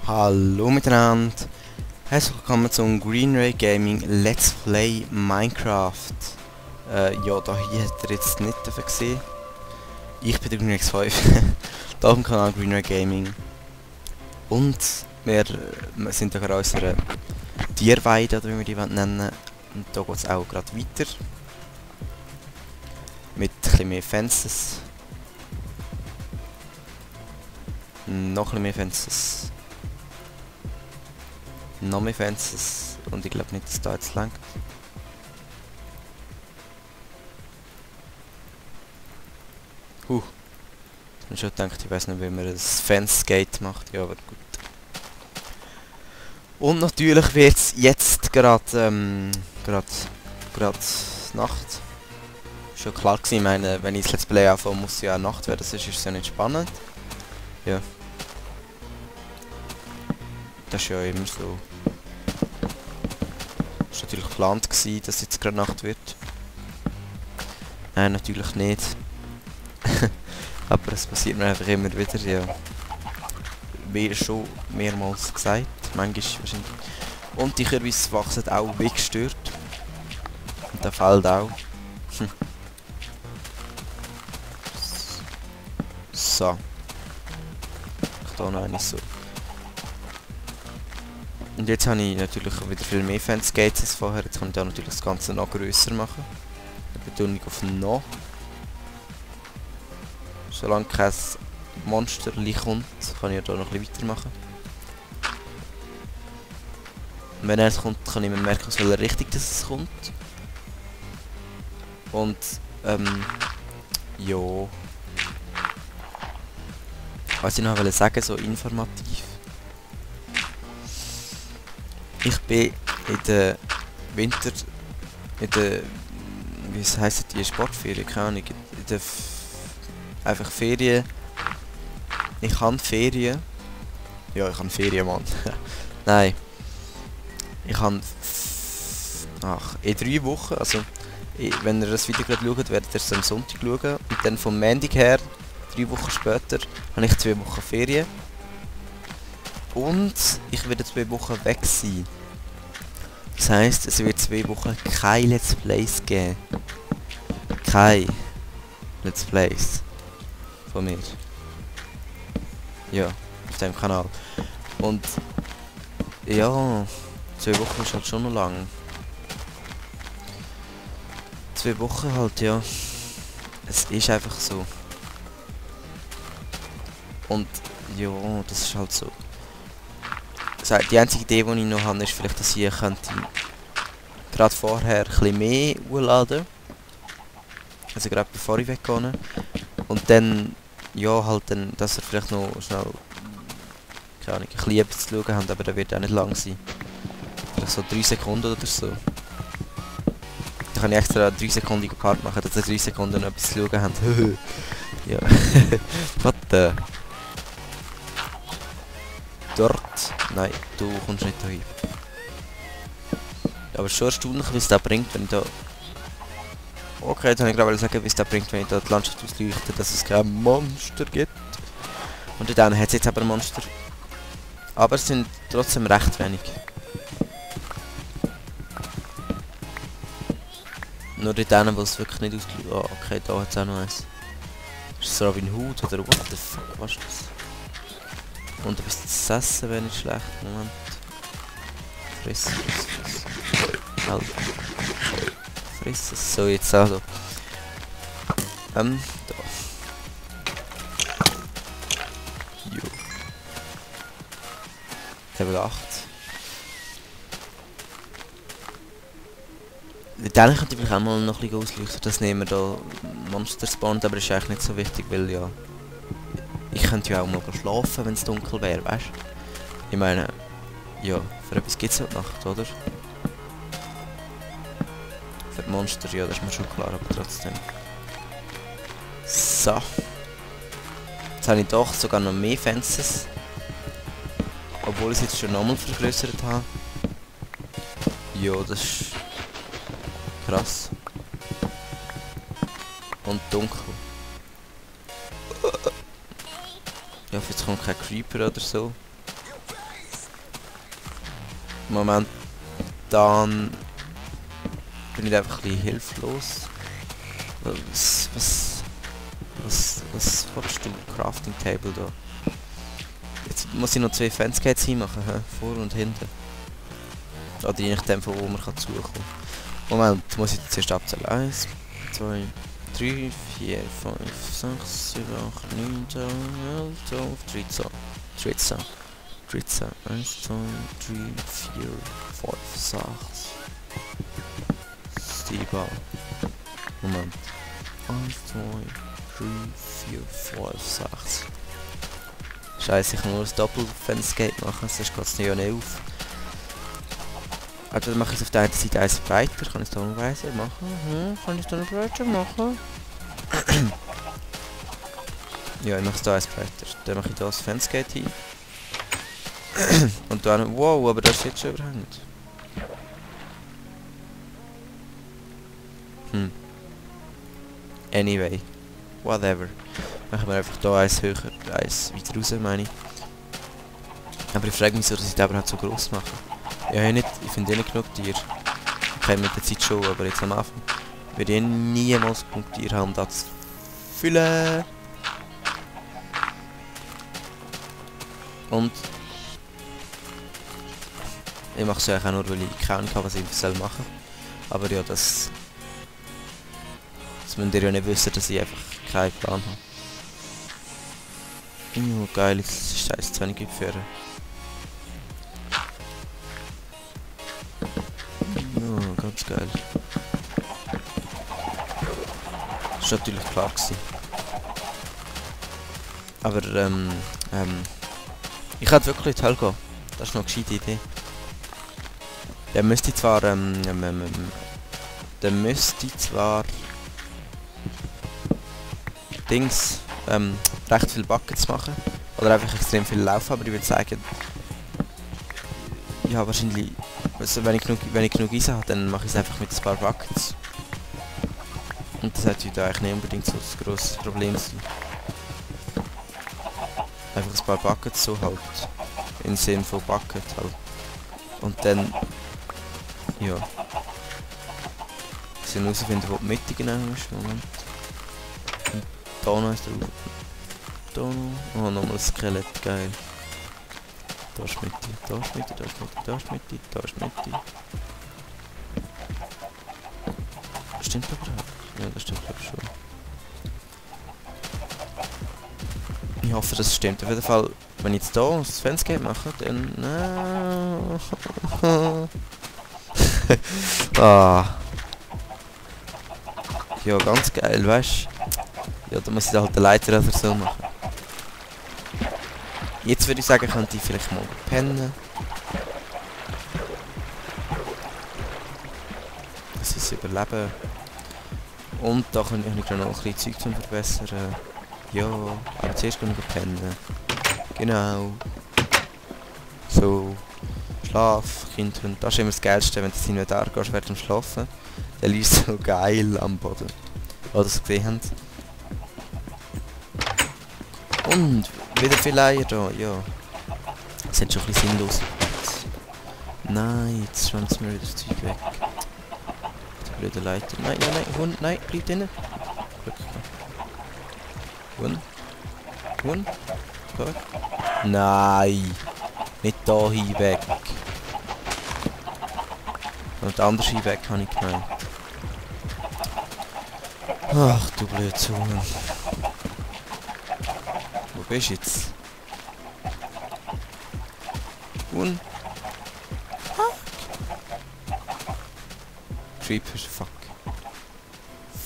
Hallo miteinander, herzlich willkommen zum Greenray Gaming Let's Play Minecraft. Ja, da hier hat ihr jetzt nicht gesehen. Ich bin der GreenRay5, hier auf dem Kanal Greenray Gaming. Und wir sind da gerade in unserer Tierweide, oder wie wir die nennen. Und da geht es auch gerade weiter. Mit ein bisschen mehr Fences. Noch ein bisschen mehr Fences. Noch mehr Fences. Und ich glaube nicht, dass da jetzt langt. Ich habe schon gedacht, ich weiß nicht, wie man das Fence-Gate macht. Ja, aber gut. Und natürlich wird es jetzt gerade Nacht. Schon klar gewesen, ich meine, wenn ich das Let's Play anfange, muss es ja auch Nacht werden, sonst ist es ja nicht spannend. Ja. Das ist ja immer so. Das war natürlich geplant gewesen, dass jetzt gerade Nacht wird. Nein, natürlich nicht. Aber es passiert mir einfach immer wieder, ja. Wie schon mehrmals gesagt, manchmal wahrscheinlich. Und die Kürbisse wachsen auch wie gestört. Und der fällt auch. So. Ich da noch eine so. Und jetzt habe ich natürlich wieder viel mehr Fence-Gates als vorher. Jetzt kann ich da natürlich das Ganze noch grösser machen. Die Betonung auf noch. Solange kein Monster kommt, kann ich ja da noch ein bisschen weitermachen. Und wenn er kommt, kann ich mir merken, aus welcher Richtung es kommt. Und, ja. Was ich noch sagen, so informativ. Ich bin in der Winter... wie heisst die Sportferien? Keine Ahnung. In der einfach Ferien. Ich habe Ferien. Ja, ich habe Ferien, Mann. Nein. Ich habe... in 3 Wochen, also... wenn ihr das Video gerade schaut, werdet ihr es am Sonntag schauen. Und dann vom Montag her, 3 Wochen später, habe ich 2 Wochen Ferien. Und ich werde 2 Wochen weg sein. Das heisst, es wird 2 Wochen keine Let's Plays geben. Keine Let's Plays. Von mir. Ja, auf dem Kanal. Und ja, 2 Wochen ist halt schon noch lang. 2 Wochen halt, ja. Es ist einfach so. Und ja, das ist halt so. Die einzige Idee, die ich noch habe, ist vielleicht, dass ich gerade vorher ein bisschen mehr hochladen. Also gerade bevor ich weggehe. Und dann, ja, halt dann, dass ihr vielleicht noch schnell, keine Ahnung, ein bisschen etwas zu schauen habt, aber der wird auch nicht lang sein. Vielleicht so 3 Sekunden oder so. Da kann ich extra 3 Sekunden Part machen, dass ihr 3 Sekunden noch etwas zu schauen habt. Ja. Warte. Dort. Nein, du kommst nicht dahin. Aber schon erstaunlich, wie es da bringt, wenn ich da... Okay, jetzt habe ich gerade sagen, wie es da bringt, wenn ich da die Landschaft ausleuchte, dass es kein Monster gibt. Und dann hat es jetzt aber Monster. Aber es sind trotzdem recht wenig. Nur die denen, wo es wirklich nicht ausleuchtet. Oh, okay, da hat es auch noch eins. Ist das Robin Hood oder what the fuck, was ist das? Und etwas zu essen wäre nicht schlecht. Moment. Friss. Halt. Friss es. So, jetzt also. Da. Jo. Level 8. Dann könnte ich vielleicht auch mal noch ein bisschen ausleuchten, dass nehmen wir da Monster spawnt, aber das ist eigentlich nicht so wichtig, weil ja... Ich könnte ja auch mal schlafen, wenn es dunkel wäre, weißt du? Ich meine, ja, für etwas gibt es halt Nacht, oder? Für die Monster, ja, das ist mir schon klar, aber trotzdem. So. Jetzt habe ich doch sogar noch mehr Fences. Obwohl ich es jetzt schon nochmal vergrößert habe. Ja, das ist... krass. Und dunkel. Ich hoffe, jetzt kommt kein Creeper oder so. Momentan bin ich einfach ein bisschen hilflos. Was willst du? Crafting Table da. Jetzt muss ich noch 2 Fencegates hinmachen, vor und hinten. Oder je nachdem, von wo man zukommen kann. Moment, muss ich zuerst abzählen. 1, 2, 3, 4, 5, 6, 7, 8, 9, 10, 11, 12, 13. 13. 1, 2, 3, 4, 5, 6, 7. Moment. 1, 2, 3, 4, 5, 6. Scheiße, ich kann nur ein Doppel-Fence-Gate machen, sonst geht es ja nicht auf. Also dann mache ich es auf der einen Seite eins breiter, kann ich es da noch weiter machen? Kann ich es da noch breiter machen? Ja, ich mache es da eins breiter. Dann mache ich da das Fence-Gate hin. Und dann, wow, aber das ist jetzt schon überhängt. Anyway, whatever. Machen wir einfach da eins höher, eins weiter raus, meine ich. Aber ich frage mich so, dass ich das überhaupt so gross mache. Ja, nicht, ich finde nicht genug Tiere. Okay, mit der Zeit schon, aber jetzt am Anfang würde ich niemals genug Tiere haben, um das zu füllen. Und ich mache es eigentlich auch nur, weil ich keine Ahnung habe, was ich machen soll. Aber ja, das müsst ihr ja nicht wissen, dass ich einfach keinen Plan habe. Oh, geil, jetzt ist es zu wenig Gipfel. Oh, ganz geil. Das war natürlich klar gewesen. Aber ich hätte wirklich in die Hölle gehen. Das ist noch eine gescheite Idee. Der müsste zwar Dings recht viel Buckets machen. Oder einfach extrem viel laufen, aber ich würde sagen, ja wahrscheinlich, also wenn ich genug Eisen habe, dann mache ich es einfach mit ein paar Buckets. Und das sollte da eigentlich nicht unbedingt so das grosse Problem sein. Einfach ein paar Buckets so halt. Im Sinn von Bucket halt. Und dann, ja. Ich muss herausfinden, wo die Mitte genau ist. Moment. Und da noch ist der da noch. Oh, nochmal ein Skelett, geil. Da ist Mitte, da ist Mitte, da ist Mitte, da ist Mitte, da ist Mitte. Stimmt das überhaupt? Ja, das stimmt glaube ich schon. Ich hoffe, das stimmt. Auf jeden Fall, wenn ich jetzt hier das Fence-Gate mache, dann... ah. Ja, ganz geil, weißt du? Ja, da muss ich da halt den Leiter oder so machen. Jetzt würde ich sagen, könnte ich vielleicht mal pennen. Das ist Überleben. Und da kann ich noch ein bisschen Zeug zum verbessern. Ja, aber zuerst kann ich pennen. Genau. So. Schlaf, Kind, und das ist immer das Geilste, wenn du in den Tag gehst während dem Schlafen. Der liegt so geil am Boden. Weil ihr es gesehen habt. Und wieder viele Eier da, ja. Das ist schon ein bisschen sinnlos. Nein, jetzt schwemmt mir wieder das Zeug weg. Der blöde Leiter. Nein, nein, nein, Hund, nein, bleib drinnen. Hund. Hund. Gut. Nein. Nicht da hinweg. Und anders hinweg habe ich gemeint. Ach du blöde Zunge. Wo bist du jetzt? Und? Creeper, fuck.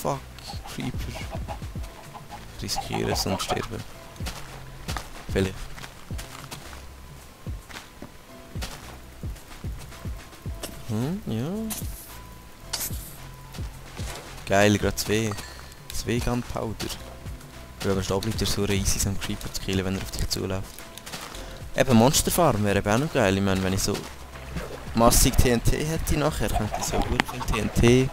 Fuck, Creeper. Riskiere es und sterben. Vielleicht. Ja. Geil, gerade zwei Gunpowder. Wenn man stehen bleibt, ist so easy, so einen Creeper zu killen, wenn er auf dich zuläuft. Eben Monsterfarm wäre eben auch noch geil. Ich meine, wenn ich so massig TNT hätte nachher, könnte ich so gut viel TNT.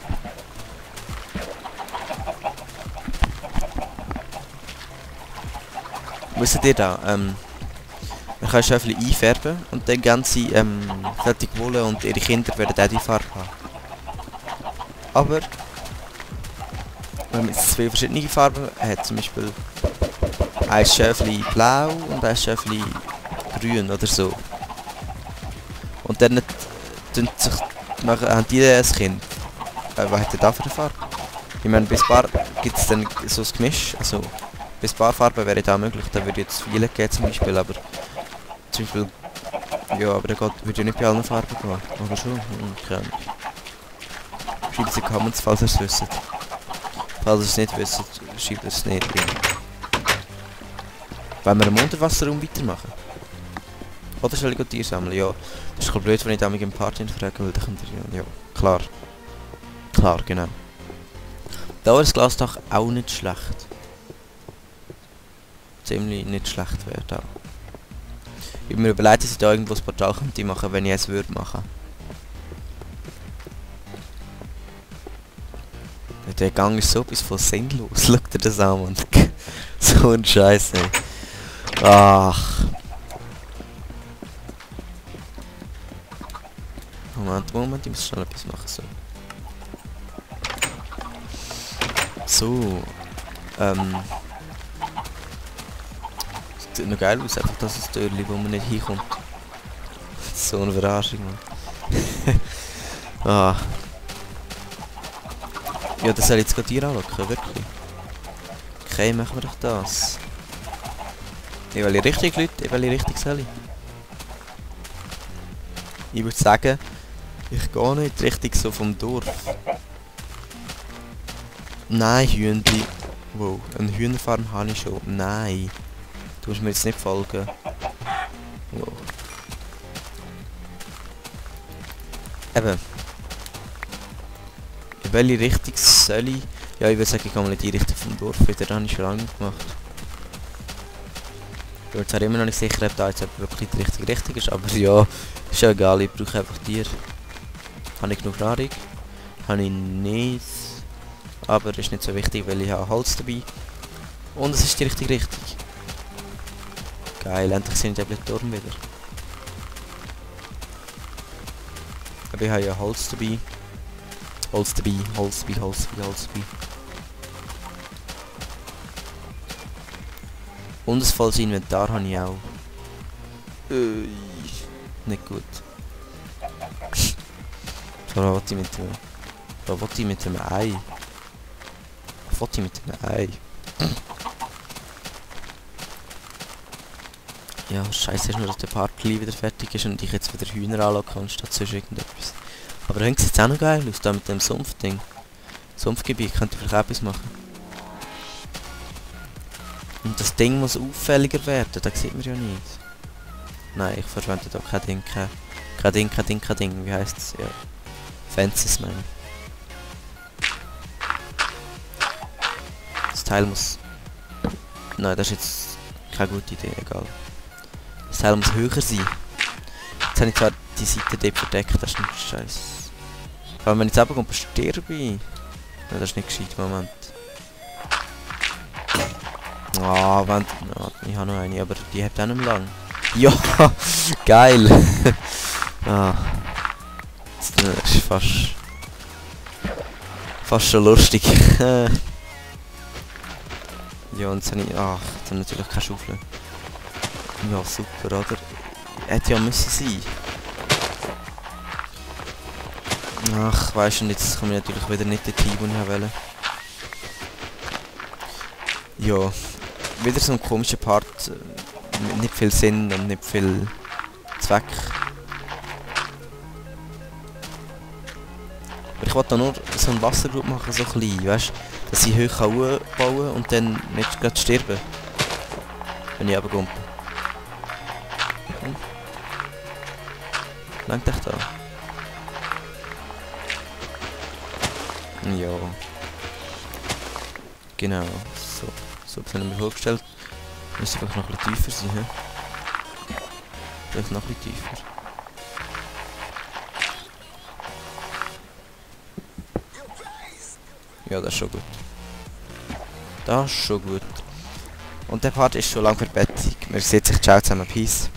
Wisst ihr da, Man kann Schäfchen einfärben und dann ganze fertig Wolle und ihre Kinder werden auch die Farbe haben. Aber wenn man jetzt zwei verschiedene Farben hat, zum Beispiel ein Schäfchen blau und ein Schäfchen grün oder so. Und dann haben die ein Kind. Was hat der da für eine Farbe? Ich meine, bis Paar gibt es dann so ein Gemisch. Also bis Paar Farben wäre da möglich. Da würde jetzt viele gehen zum Beispiel, aber zum Beispiel. Ja, aber der würde ja nicht bei allen Farben gehen. Oder schon? Keine Ahnung. Schreibt es in die Comments, falls ihr es wisst. Falls ihr es nicht wisst, schreibt es nicht rein. Wollen wir im Unterwasserraum weitermachen? Oder soll ich Tiere sammeln? Ja, das ist blöd, wenn ich damit im Party frage, weil dann kommt ja, klar. Klar, genau. Da ist das Glasdach auch nicht schlecht. Ziemlich nicht schlecht wäre da. Ich habe mir überlegt, dass ich da irgendwo das Portal könnte machen, wenn ich es würde machen. Der Gang ist so etwas von sinnlos. Schau dir das an, Mann. So ein Scheiß, ey. Ach. Moment, ich muss schnell etwas machen. So. Das sieht noch geil aus, einfach das ist das Türchen, wo man nicht hinkommt. So eine Verarschung, Mann. Ah. Ja, das soll ich jetzt gerade hier anlocken, wirklich. Okay, machen wir doch das. Ich will richtig, Leute, ich will richtig Sally. Ich würde sagen, ich gehe nicht richtig so vom Dorf. Nein, Hühnli. Wow, eine Hühnerfarm habe ich schon. Nein. Du musst mir jetzt nicht folgen. Wow. Eben. In welche Richtung soll ich? Ja, ich würde sagen, ich gehe mal in die Richtung vom Dorf wieder. Das habe ich schon lange gemacht. Ich bin zwar immer noch nicht sicher, ob da jetzt wirklich die richtige Richtung ist, aber ja, ist ja egal, ich brauche einfach Tiere. Habe ich genug Nahrung? Habe ich nicht. Aber das ist nicht so wichtig, weil ich habe Holz dabei. Und es ist die richtige Richtung. Geil, endlich sind die Turm wieder. Aber ich habe ja Holz dabei. Holz dabei. Und ein volles Inventar habe ich auch. Nicht gut. So, was wollte ich mit dem Ei? Was wollte ich mit dem Ei? Ja, scheiße ist nur, dass der Part wieder fertig ist und ich jetzt wieder Hühner anlassen kann, statt sonst irgendetwas. Aber dann sieht es auch noch geil aus, da mit dem Sumpfding. Sumpfgebiet könnte ich vielleicht auch etwas machen. Und das Ding muss auffälliger werden, das sieht man ja nicht. Nein, ich verschwende da kein Ding, kein Ding, wie heisst es? Ja. Fences, meine ich. Das Teil muss... Nein, das ist jetzt keine gute Idee, egal. Das Teil muss höher sein. Jetzt habe ich zwar die Seite dort verdeckt, das ist nicht scheiße. Aber wenn ich jetzt runterkomme, sterbe ich. Ja, das ist nicht gescheit, Moment. Ah, oh, wenn... Oh, ich habe noch eine, aber die hat auch nicht mehr lang. Ja, geil. Ah. Das ist fast schon lustig. Ja, und jetzt habe ich... Ach, jetzt habe ich natürlich keine Schaufel. Ja, super, oder? Hätte ja müssen sein. Ach, weisst du, jetzt komme ich natürlich wieder nicht dorthin, wo ich wollte. Ja, wieder so ein komischer Part. Mit nicht viel Sinn und nicht viel Zweck. Aber ich wollte da nur so einen Wassergrube machen, so klein, weißt du? Dass ich hoch bauen kann und dann nicht gerade sterben. Wenn ich runterkomme. Langt echt da? Ja. Genau. So. So, jetzt haben wir hochgestellt. Müsste vielleicht noch ein bisschen tiefer sein, he? Vielleicht noch ein bisschen tiefer. Ja, das ist schon gut. Das ist schon gut. Und der Part ist schon lang fertig. Wir sehen sich, ciao zusammen, peace.